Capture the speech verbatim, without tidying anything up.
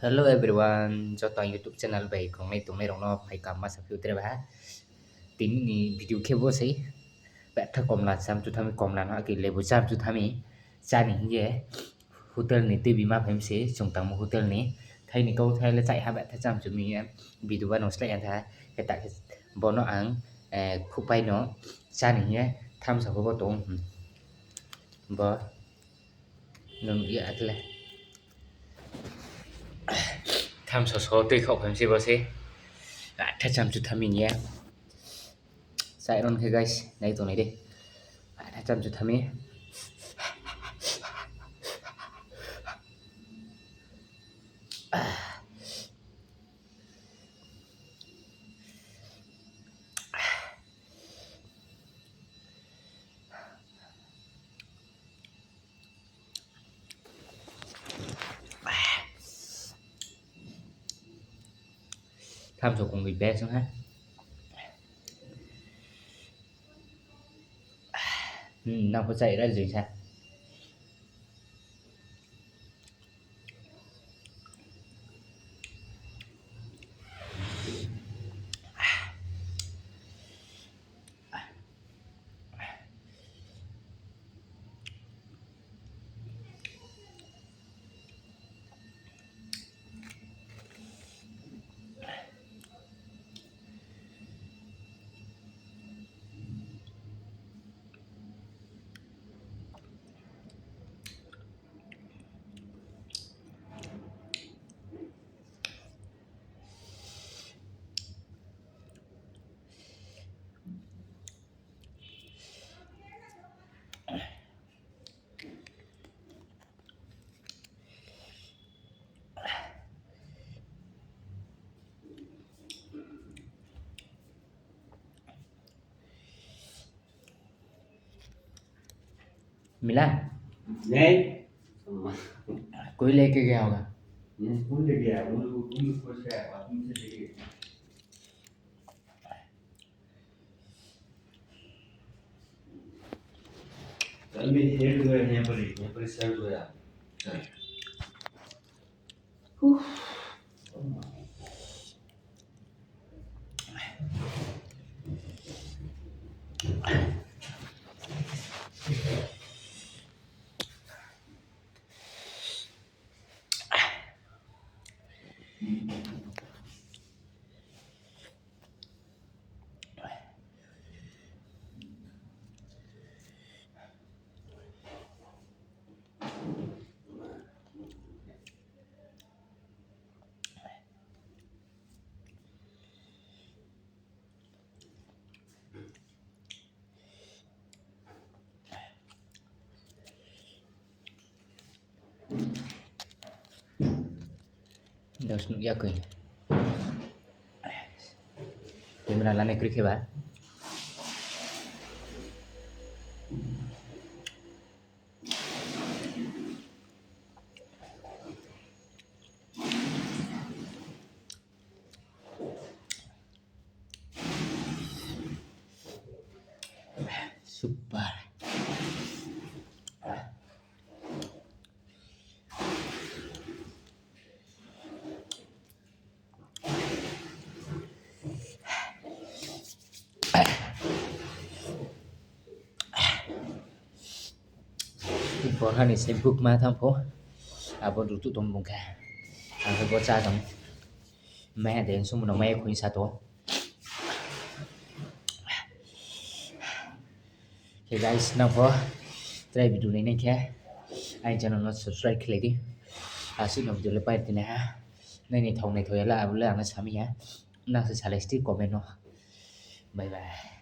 Hello everyone, joto ang YouTube channel bai khongnai tongnairokno phaikam masa phiu tere ba. Tinini video khe bo se. Betha komla cham chu thami, komla no aki lebu cham chu thami. Chani hiye hotel ni tebi ma phem se, chungtang mo hotel ni. Thaini kau thai le chai ha betha cham chu mi, video ba no slai an tha. Keta bono ang, eh, khupai no. Chani hiye tham sa bo tong. Bo. Nung iya akle. Tham so so tui khok phem si bo si. Ah, tha cham chu thami nia. Sai ron khe guys, nai to nai de. Ah, tha cham chu thami. Tham so kung bi best ha. Hmm, na ko chai ra jui sa. मिला? नहीं। कोई लेके गया होगा। नहीं, कौन ले गया? वो लोग, उनको पूछा है, बाथरूम से लेके। कल मेरी हेड जो है, यहाँ पर ही, यहाँ पर ही सर जो है। चल। Dos nuk ya kuy. Camera lane krik ba. Super. Bor hani se buk ma tham pho. Abo du tu tom bung kha. Ang bo cha tom. Mai ha den sum no mai khuin sa to. Hey guys, nang pho try video nai nai khe. Ai channel no subscribe khlai di. Asi no video le pai tine ha. Nai nai thong nai thoi la abu la na sami ha. Nang se salai sti comment no. Bye bye.